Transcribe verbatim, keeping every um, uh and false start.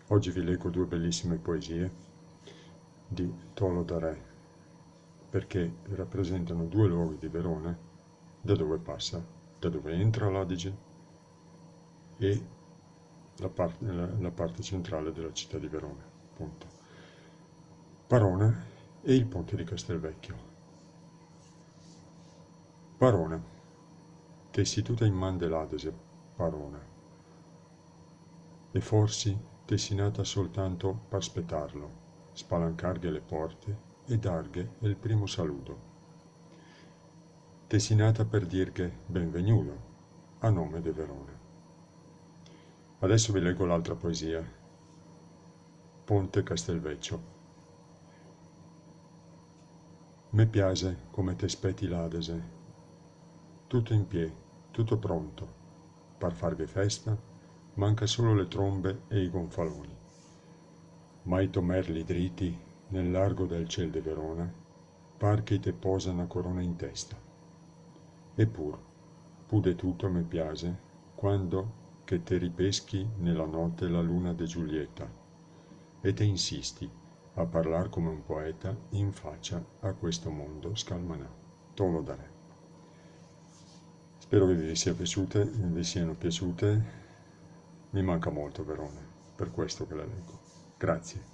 Oggi vi leggo due bellissime poesie di Tolo Darè, perché rappresentano due luoghi di Verona da dove passa, da dove entra l'Adige e la par-, la, la parte centrale della città di Verona, appunto. Parona e il ponte di Castelvecchio. Parona, te si tuta in man de l'Adese, parona. E forsi te si nata soltanto par spetarlo, spalancarghe le porte e darghe el primo saludo. Te si nata per dirghe benvegnudo, a nome de Verona. Adesso vi leggo l'altra poesia, Ponte Castelvecchio. Me piase come te speti l'Adese, tuto in piè, tuto pronto, par farghe festa, manca solo le trombe e i gonfaloni. Ma i to merli driti nel largo del ciel de Verona, par che i te posa na corona in testa. Epur, pu de tuto me piase quando che te ripeschi nela note la luna de Giulieta e te insisti a parlar come un poeta in facia a questo mondo scalmanà. Tolo Darè. Spero che vi sia piaciute, vi siano piaciute. Mi manca molto Verona, per questo che la leggo. Grazie.